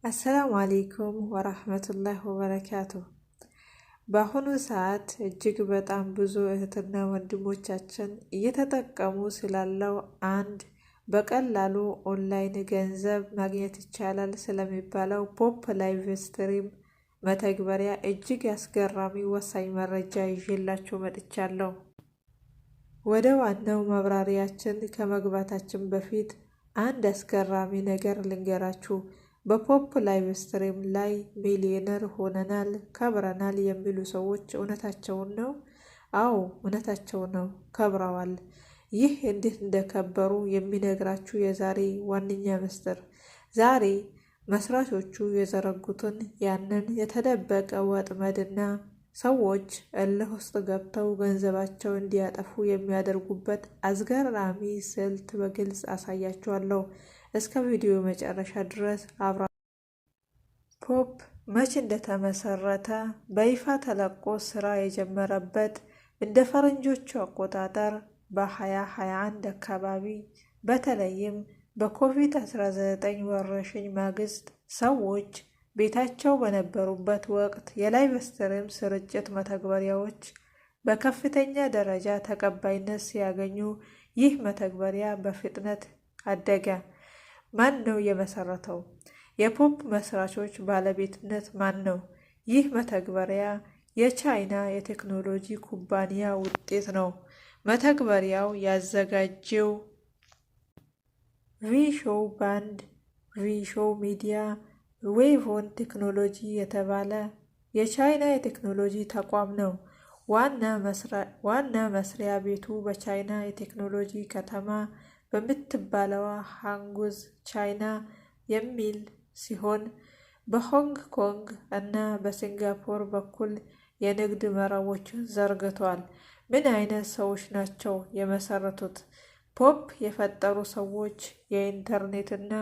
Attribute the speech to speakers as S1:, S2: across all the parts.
S1: السلام عليكم ورحمة الله وبركاته። በአሁኑ ሰዓት እጅግ በጣም ብዙ እህትና ወንድሞቻችን እየተጠቀሙ ስላለው አንድ በቀላሉ ኦንላይን ገንዘብ ማግኘት ይቻላል ስለሚባለው Poppo live stream መተግበሪያ እጅግ አስገራሚ ወሳኝ መረጃ ይዤላችሁ መጥቻለሁ። ወደ ዋናው ማብራሪያችን ከመግባታችን በፊት አንድ አስገራሚ ነገር ልንገራችሁ። በ Poppo live stream ላይ ሚሊዮነር ሆነናል፣ ከብረናል የሚሉ ሰዎች እውነታቸውን ነው? አዎ፣ እውነታቸው ነው፣ ከብረዋል። ይህ እንዴት እንደከበሩ የሚነግራችሁ የዛሬ ዋነኛ ምስጢር፣ ዛሬ መስራቾቹ የዘረጉትን ያንን የተደበቀ ወጥመድና ሰዎች እልህ ውስጥ ገብተው ገንዘባቸው እንዲያጠፉ የሚያደርጉበት አስገራሚ ስልት በግልጽ አሳያችኋለሁ። እስከ ቪዲዮ መጨረሻ ድረስ አብራ። Poppo መቼ እንደተመሰረተ፣ በይፋ ተለቆ ስራ የጀመረበት እንደ ፈረንጆቹ አቆጣጠር በ2021 አካባቢ፣ በተለይም በኮቪድ-19 ወረርሽኝ ማግስት ሰዎች ቤታቸው በነበሩበት ወቅት የ live stream ስርጭት መተግበሪያዎች በከፍተኛ ደረጃ ተቀባይነት ሲያገኙ ይህ መተግበሪያ በፍጥነት አደገ። ማን ነው የመሰረተው? የ Poppo መስራቾች ባለቤትነት ማን ነው? ይህ መተግበሪያ የቻይና የቴክኖሎጂ ኩባንያ ውጤት ነው። መተግበሪያው ያዘጋጀው ቪሾው ባንድ፣ ቪሾው ሚዲያ፣ ዌይቮን ቴክኖሎጂ የተባለ የቻይና የቴክኖሎጂ ተቋም ነው። ዋና መስሪያ ቤቱ በቻይና የቴክኖሎጂ ከተማ በምትባለዋ ሃንጉዝ ቻይና የሚል ሲሆን በሆንግ ኮንግ እና በሲንጋፖር በኩል የንግድ መረቦችን ዘርግቷል። ምን አይነት ሰዎች ናቸው የመሰረቱት? Poppo የፈጠሩ ሰዎች የኢንተርኔትና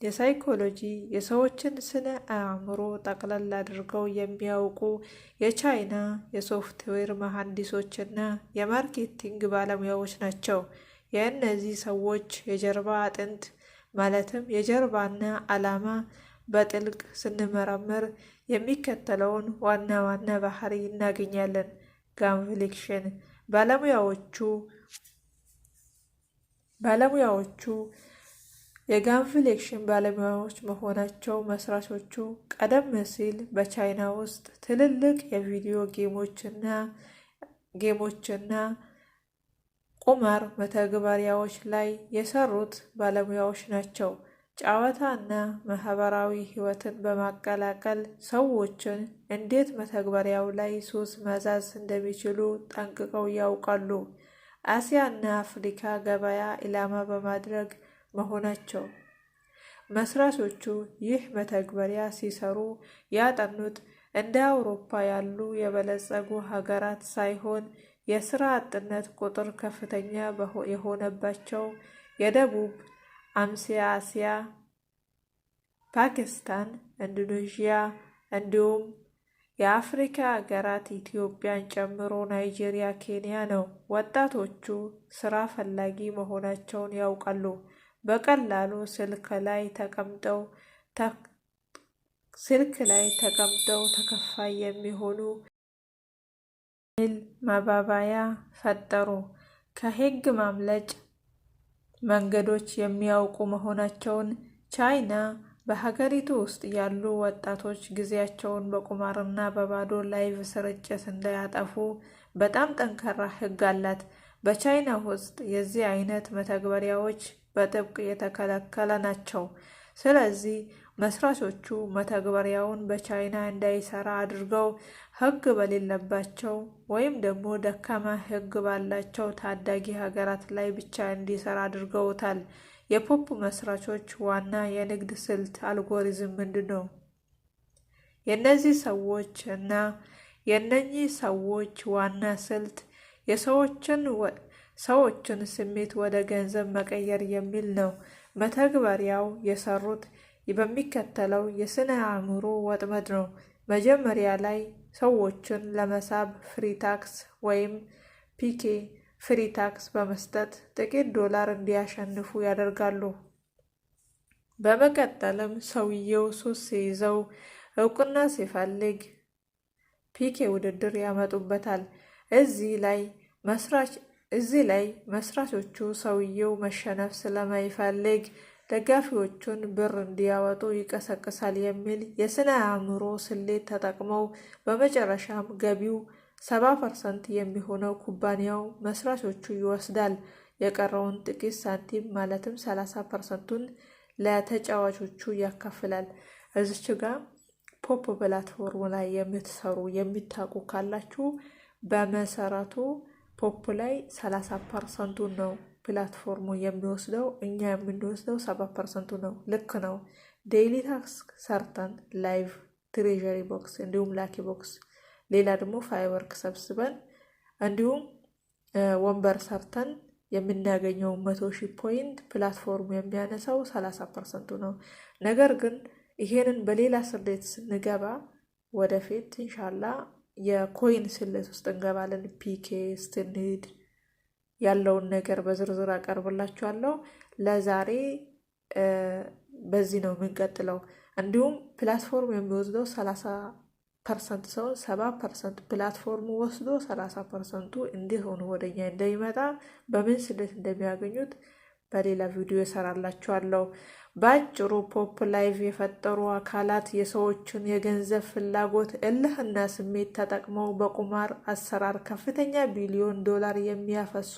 S1: የሳይኮሎጂ፣ የሰዎችን ስነ አእምሮ ጠቅለል አድርገው የሚያውቁ የቻይና የሶፍትዌር መሐንዲሶችና የ marketing ባለሙያዎች ናቸው። የእነዚህ ሰዎች የጀርባ አጥንት ማለትም የጀርባና ዓላማ በጥልቅ ስንመረምር የሚከተለውን ዋና ዋና ባህሪ እናገኛለን። Gamification ባለሙያዎቹ የ gamification ባለሙያዎች መሆናቸው። መስራቾቹ ቀደም ሲል በቻይና ውስጥ ትልልቅ የቪዲዮ ጌሞችና ቁማር መተግበሪያዎች ላይ የሰሩት ባለሙያዎች ናቸው። ጨዋታና ማህበራዊ ሕይወትን በማቀላቀል ሰዎችን እንዴት መተግበሪያው ላይ ሱስ ማስያዝ እንደሚችሉ ጠንቅቀው ያውቃሉ። አሲያና አፍሪካ ገበያ ኢላማ በማድረግ መሆናቸው። መስራቾቹ ይህ መተግበሪያ ሲሰሩ ያጠኑት እንደ አውሮፓ ያሉ የበለጸጉ ሀገራት ሳይሆን የስራ አጥነት ቁጥር ከፍተኛ የሆነባቸው የደቡብ አስያ፣ ፓኪስታን፣ ኢንዶኔዥያ እንዲሁም የአፍሪካ ሀገራት ኢትዮጵያን ጨምሮ ናይጄሪያ፣ ኬንያ ነው። ወጣቶቹ ስራ ፈላጊ መሆናቸውን ያውቃሉ። በቀላሉ ስልክ ላይ ተቀምጠው ተከፋይ የሚሆኑ ሚል ማባበያ ፈጠሩ። ከህግ ማምለጫ መንገዶች የሚያውቁ መሆናቸውን። ቻይና በሀገሪቱ ውስጥ ያሉ ወጣቶች ጊዜያቸውን በቁማርና በባዶ live ስርጭት እንዳያጠፉ በጣም ጠንካራ ህግ አላት። በቻይና ውስጥ የዚህ አይነት መተግበሪያዎች በጥብቅ የተከለከለ ናቸው። ስለዚህ መስራቾቹ መተግበሪያውን በቻይና እንዳይሰራ አድርገው ህግ በሌለባቸው ወይም ደግሞ ደካማ ህግ ባላቸው ታዳጊ ሀገራት ላይ ብቻ እንዲሰራ አድርገውታል። የ Poppo መስራቾች ዋና የንግድ ስልት አልጎሪዝም ምንድን ነው? የእነዚህ ሰዎች እና የእነኚህ ሰዎች ዋና ስልት የሰዎችን ሰዎችን ስሜት ወደ ገንዘብ መቀየር የሚል ነው። መተግበሪያው የሰሩት በሚከተለው የስነ አእምሮ ወጥመድ ነው። መጀመሪያ ላይ ሰዎችን ለመሳብ free task ወይም PK free task በመስጠት ጥቂት ዶላር እንዲያሸንፉ ያደርጋሉ። በመቀጠልም ሰውየው ሱስ ሲይዘው እውቅና ሲፈልግ PK ውድድር ያመጡበታል። እዚህ ላይ መስራቾቹ ሰውየው መሸነፍ ስለማይፈልግ ደጋፊዎቹን ብር እንዲያወጡ ይቀሰቅሳል የሚል የስነ አእምሮ ስሌት ተጠቅመው በመጨረሻም ገቢው 70% የሚሆነው ኩባንያው መስራቾቹ ይወስዳል። የቀረውን ጥቂት ሳንቲም ማለትም 30%ቱን ለተጫዋቾቹ ያካፍላል። እዚች ጋ Poppo platform ላይ የምትሰሩ የምታውቁ ካላችሁ በመሰረቱ Poppo ላይ 30%ቱን ነው platform ኡ የሚወስደው፣ እኛ የምንወስደው 70%ቱ ነው። ልክ ነው። Daily task ሰርተን live፣ treasury box እንዲሁም lucky box፣ ሌላ ደግሞ firework ሰብስበን እንዲሁም ወንበር ሰርተን የምናገኘው 100,000 point platform ኡ የሚያነሳው 30%ቱ ነው። ነገር ግን ይሄንን በሌላ ስሌት ስንገባ ወደፊት ኢንሻላ የ coin ስሌት ውስጥ እንገባለን። PK ስትንሄድ ያለውን ነገር በዝርዝር አቀርብላችኋለሁ። ለዛሬ በዚህ ነው የምንቀጥለው። እንዲሁም platform የሚወስደው 30% ሰውን 70% platform ኡ ወስዶ 30%ቱ እንዴት ሆኖ ወደኛ እንደሚመጣ በምን ስሌት እንደሚያገኙት በሌላ ቪዲዮ እሰራላችኋለሁ። በአጭሩ Poppo Live የፈጠሩ አካላት የሰዎችን የገንዘብ ፍላጎት፣ እልህና ስሜት ተጠቅመው በቁማር አሰራር ከፍተኛ ቢሊዮን ዶላር የሚያፈሱ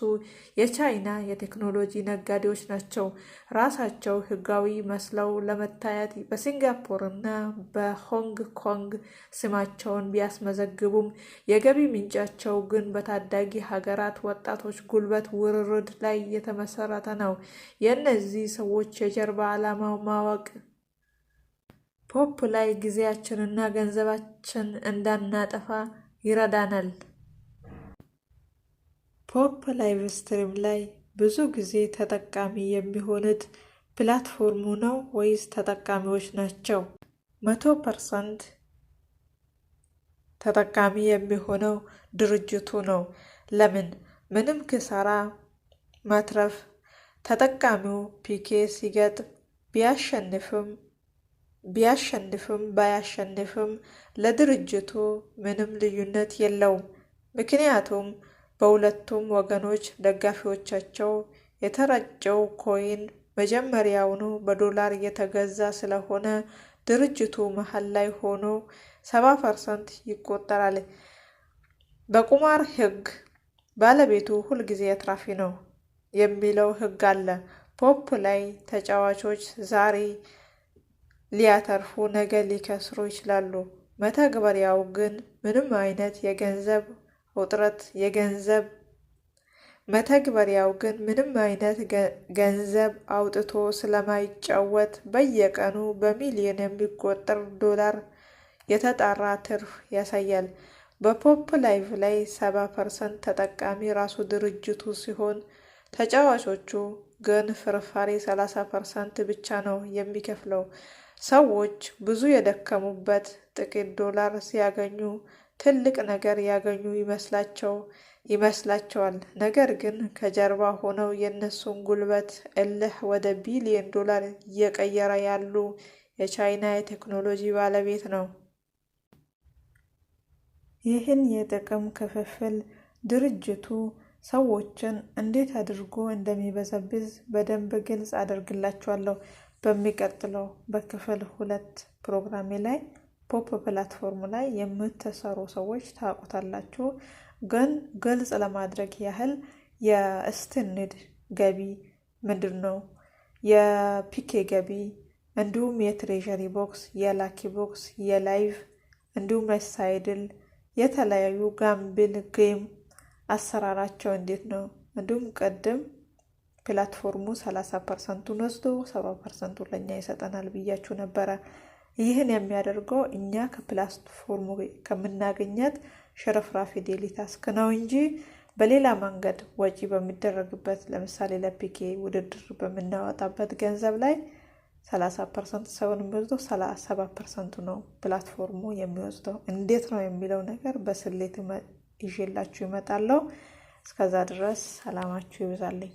S1: የቻይና የቴክኖሎጂ ነጋዴዎች ናቸው። ራሳቸው ህጋዊ መስለው ለመታየት በሲንጋፖርና በሆንግ ኮንግ ስማቸውን ቢያስመዘግቡም የገቢ ምንጫቸው ግን በታዳጊ ሀገራት ወጣቶች ጉልበት ውርርድ ላይ የተመሰረተ ነው። የእነዚህ ሰዎች የጀርባ ዓላማ ማወቅ Poppo ላይ ጊዜያችንና ገንዘባችን እንዳናጠፋ ይረዳናል። Poppo live stream ላይ ብዙ ጊዜ ተጠቃሚ የሚሆኑት platform ኡ ነው ወይስ ተጠቃሚዎች ናቸው? 100% ተጠቃሚ የሚሆነው ድርጅቱ ነው። ለምን? ምንም ኪሳራ ማትረፍ ተጠቃሚው PK ሲገጥም ቢያሸንፍም ባያሸንፍም ለድርጅቱ ምንም ልዩነት የለውም። ምክንያቱም በሁለቱም ወገኖች ደጋፊዎቻቸው የተረጨው coin መጀመሪያውኑ በዶላር የተገዛ ስለሆነ ድርጅቱ መሀል ላይ ሆኖ 70% ይቆጠራል። በቁማር ሕግ ባለቤቱ ሁልጊዜ አትራፊ ነው የሚለው ሕግ አለ። Poppo ላይ ተጫዋቾች ዛሬ ሊያተርፉ ነገ ሊከስሩ ይችላሉ። መተግበሪያው ግን ምንም አይነት የገንዘብ ውጥረት የገንዘብ መተግበሪያው ግን ምንም አይነት ገንዘብ አውጥቶ ስለማይጫወት በየቀኑ በሚሊዮን የሚቆጠር ዶላር የተጣራ ትርፍ ያሳያል። በ Poppo Live ላይ 70% ተጠቃሚ ራሱ ድርጅቱ ሲሆን ተጫዋቾቹ ግን ፍርፋሪ 30% ብቻ ነው የሚከፍለው። ሰዎች ብዙ የደከሙበት ጥቂት ዶላር ሲያገኙ ትልቅ ነገር ያገኙ ይመስላቸዋል። ነገር ግን ከጀርባ ሆነው የእነሱን ጉልበት፣ እልህ ወደ ቢሊዮን ዶላር እየቀየረ ያሉ የቻይና የቴክኖሎጂ ባለቤት ነው። ይህን የጥቅም ክፍፍል ድርጅቱ ሰዎችን እንዴት አድርጎ እንደሚበዘብዝ በደንብ ግልጽ አደርግላችኋለሁ። በሚቀጥለው በክፍል 2 ፕሮግራሜ ላይ Poppo platform ላይ የምትሰሩ ሰዎች ታውቁታላችሁ። ግን ግልጽ ለማድረግ ያህል የ stand ገቢ ምንድን ነው? የ PK ገቢ እንዲሁም የ treasury box፣ የ lucky box፣ የ live እንዲሁም የሳይድል የተለያዩ gamble game አሰራራቸው እንዴት ነው? እንዲሁም ቅድም platform ኡ 30%ቱን ወስዶ 70%ቱ ለእኛ ይሰጠናል ብያችሁ ነበረ። ይህን የሚያደርገው እኛ ከ platform ኡ ከምናገኛት ሽርፍራፊ daily task ነው እንጂ በሌላ መንገድ ወጪ በሚደረግበት ለምሳሌ ለ PK ውድድር በምናወጣበት ገንዘብ ላይ 30% ሰውን የሚወስደው 7%ቱ ነው platform ኡ የሚወስደው። እንዴት ነው የሚለው ነገር በስሌት ይዤላችሁ ይመጣለሁ። እስከዛ ድረስ ሰላማችሁ ይብዛልኝ።